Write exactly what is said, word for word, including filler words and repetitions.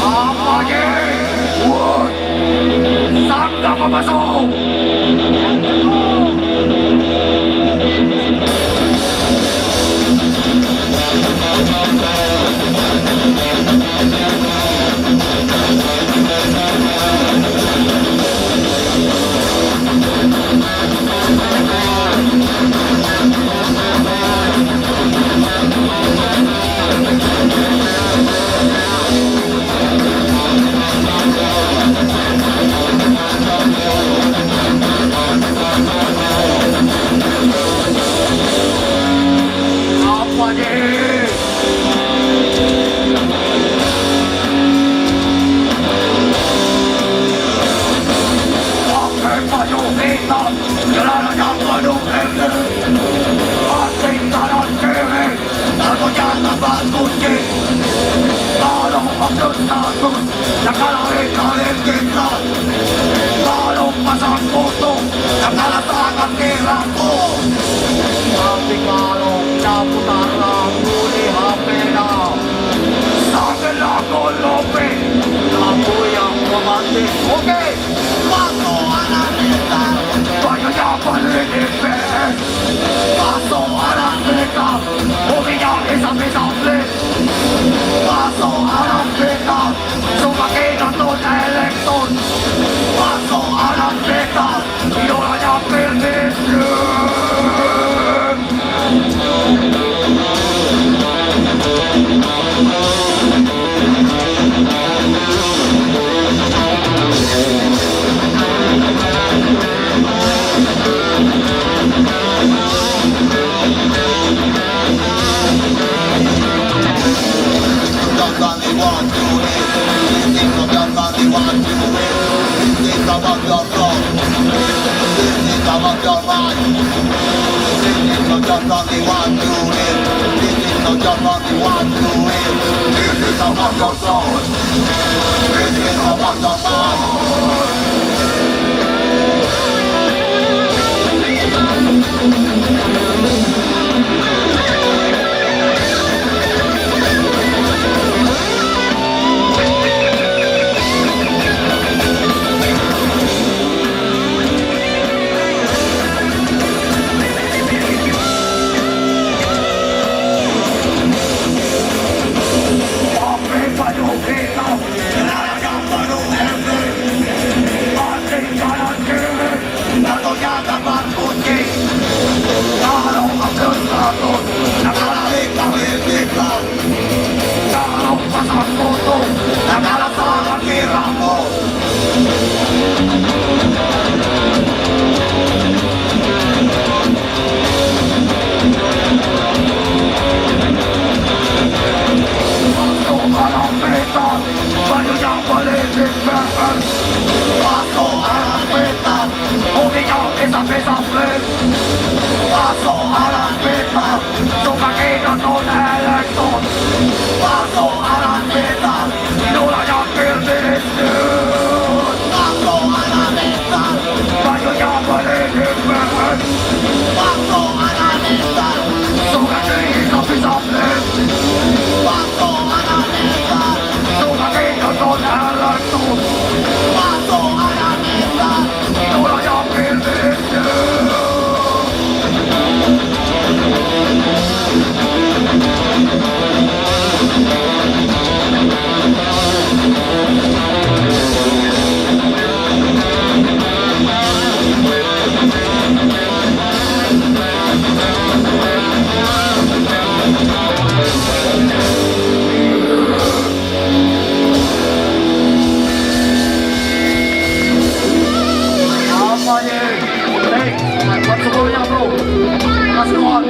Apaji? Woi! Sangga pamasuk! Apaji? Pakai baju hitam, celana jangkau ende, asing kanan kiri, aku jangan bagus, kalau aku takut. Nakala ri kalengketa, kalo pasang foto, nakala tangang ri rambu. Tapi kalo naputarang ri H P-na, sambil aku lope, aku yang romantis. Oke, masuk anak kita. Banyak yang paling P S. Masuk anak kita. Oke, yang bisa-bisa play. Masuk anak kita. Suka kita tuh elektron. Masuk anak kita. Idolanya Phil Miskin. Apa ye? Hei, buat semuanya, bro. Kasih doang.